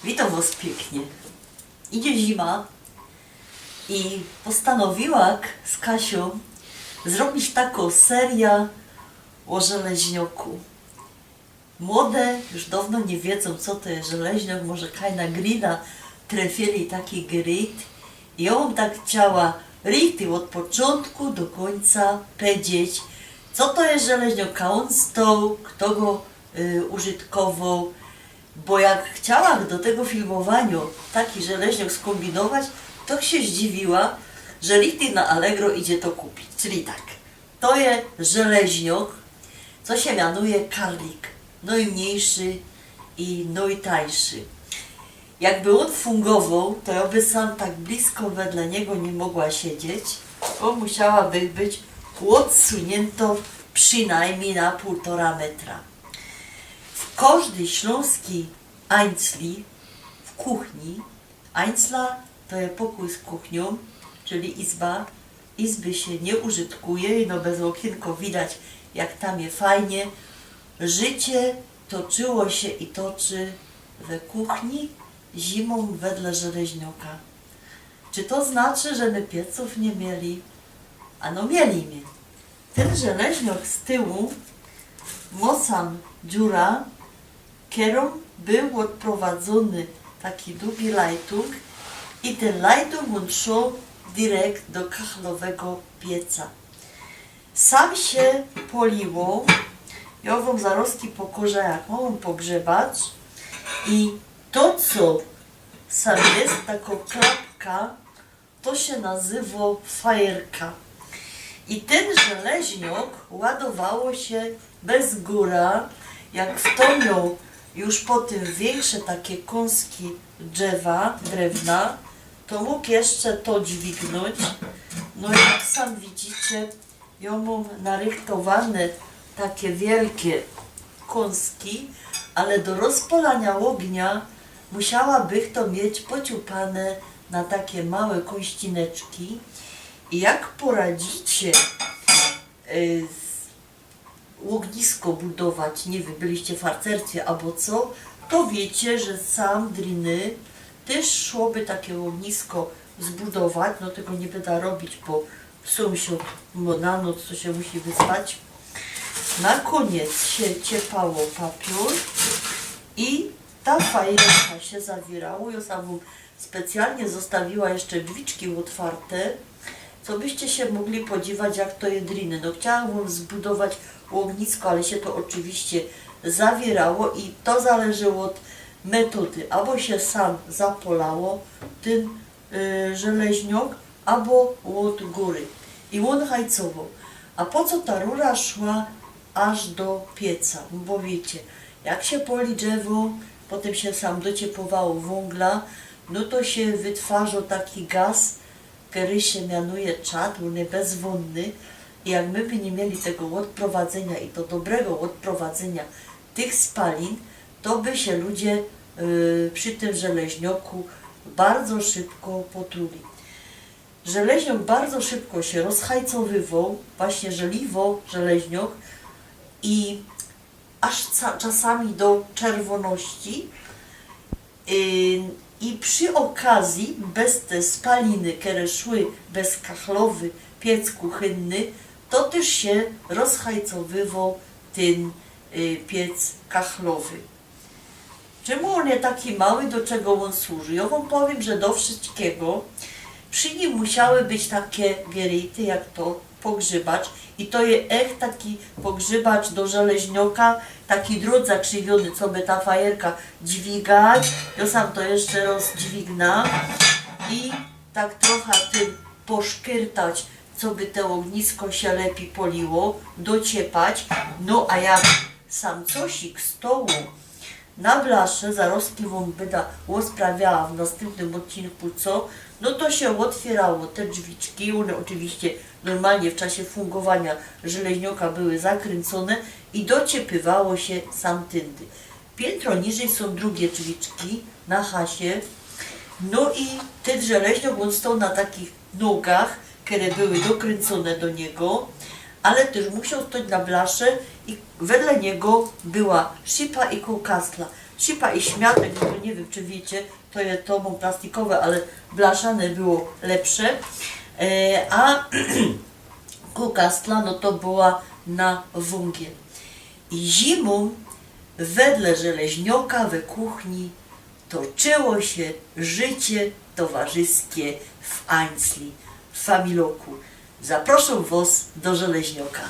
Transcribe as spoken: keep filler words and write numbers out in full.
Witōm wos piyknie. Idzie zima i postanowiła K-, z Kasiōm zrobić takõ seryjã ô żeleźnioku. Młode już downo niy wiedzōm, co to je żeleźniok, może kaj na grida trefili taki grid. I jŏ bym tak chciała richtig ôd poczōntku do kōńca pedzieć, co to je żeleźniok, kej ôn stoł, fto go, y, użytkowoł. Bo jak chciała do tego filmowaniŏ taki żeleźniok skōmbinować, to sie zdziwiła, że richtig na Allegro idzie to kupić. Czyli tak, to je żeleźniok, co sie mianuje karlik. Nojmniyjszy i nojtańszy. Jakby ôn fungowoł, to jŏ by sam tak blisko wedle niego niy mogła siedzieć, bo musiałabych być ôdsuńyntŏ przinajmnij na pōłtora metra. W kożdyj ślōnskij ajncli, w kuchni, ajncla to je pokōj z kuchniōm, czyli izba, izby sie niy użytkuje, no bez ôkiynko widać, jak tam je fajnie. Życie toczyło sie i toczy we kuchni zimōm wedle żeleźnioka. Czy to znaczy, że my piecōw niy mieli? Ano mieli my. Tyn żeleźniok z tyłu mŏ sam dziura, kerōm bōł ôdprowadzōny taki dugi lajtōng i tyn lajtōng ôn szoł direkt do kachlowego pieca. Sam sie poliło, jŏ wōm zarŏzki pokŏża, jak mōm pogrzebać. I to, co sam je takŏ klapka, to sie nazywo fajerka. I tyn żeleźniok ładowało sie bez gōra, jak fto mioł już potym wiynksze takie kōnski drzewa, drewna, to mōg jeszcze to dźwignōńć. No i jak sam widzicie, jŏ mōm narychtowane takie wielkie kōnski, ale do rozpŏlaniŏ ôgnia musiałabych to mieć pociupane na takie małe kōnścineczki. I jak poradzicie, y, z-, ôgnisko budować, niy wiym, byliście w harcerstwie abo co, to wiycie, że sam driny tyż szłoby takie ôgnisko zbudować. No tego niy byda robić, bo sōmsiŏd, bo na noc to sie musi wyspać. Na kōniec sie ciepało papiōr i ta fajerka sie zawiyrała. Jŏ sam wōm specjalnie zostawiła jeszcze drzwiczki ôtwarte, co byście sie mogli podziwać, jak to je driny. No, chciałam wōm zbudować ôgnisko, ale sie to ôczywiście zawiyrała i to zależy ôd metody. Abo sie sam zapŏlało tyn, y, żeleźniok, abo ôd gōry. I ôn hajcowoł. A po co ta rura szła aż do pieca? Bo wiycie, jak sie poli drzewo, potym sie sam dociepłowało wōngla, no to sie wytwarzoł taki gaz, kery sie mianuje czad, ôn je bezwōnny. I jak my by niy mieli tego ôdprowadzynio, i to dobrego ôdprowadzynio tych spalin, to by sie ludzie, y, przi tym żeleźnioku bardzo szybko potruli. Żeleźniok bardzo szybko sie rozhajcowywoł, właśnie żeliwo żeleźniok, i aż ca-, czasami do czerwōności. Y, i przi ôkazji bez te spaliny, kere szły bez kachlowy piec kuchynny, to tyż sie rozhajcowywoł tyn, y, piec kachlowy. Czymu ôn je taki mały, do czego ôn służy? Jŏ wōm powiym, że do wszyjskigo. Przi nim musiały być takie geryjty, jak to pogrzybać. I to je echt taki pogrzybać do żeleźnioka, taki drōt zakrzywiōny, co by ta fajerka dźwigać. Jŏ sam to jeszcze roz dźwigna. I tak trocha tym poszkyrtać, co by te ôgnisko sie lepij poliło, dociepać. No a jak sam cosik stoło na blasze, zarozki wōm byda ôsprawiała w nastympnym ôdcinku, co, no to sie ôtwiyrało te drzwiczki, ône ôczywiście normalnie w czasie fungowania żeleźnioka były zakryncōne i dociepywało sie sam tyndy. Piętro niżyj sōm drugie drzwiczki na hasie. No i tyn żeleźniok, ôn stoł na takich nogach, kere były dokryncōne do niego, ale tyż musioł stoć na blasze i wedle niego była szypa i kołkasla. Cipa i śmiatek, no to niy wiym, czy wiycie, to je, to mōm plastikowe, ale blaszane było lepsze. E, a kukastla, no to była na wōngie. I zimōm wedle Żeleźnioka we kuchni toczyło sie życie towarzyskie w Ansley, w familoku. Zaproszōm wŏs do Żeleźnioka.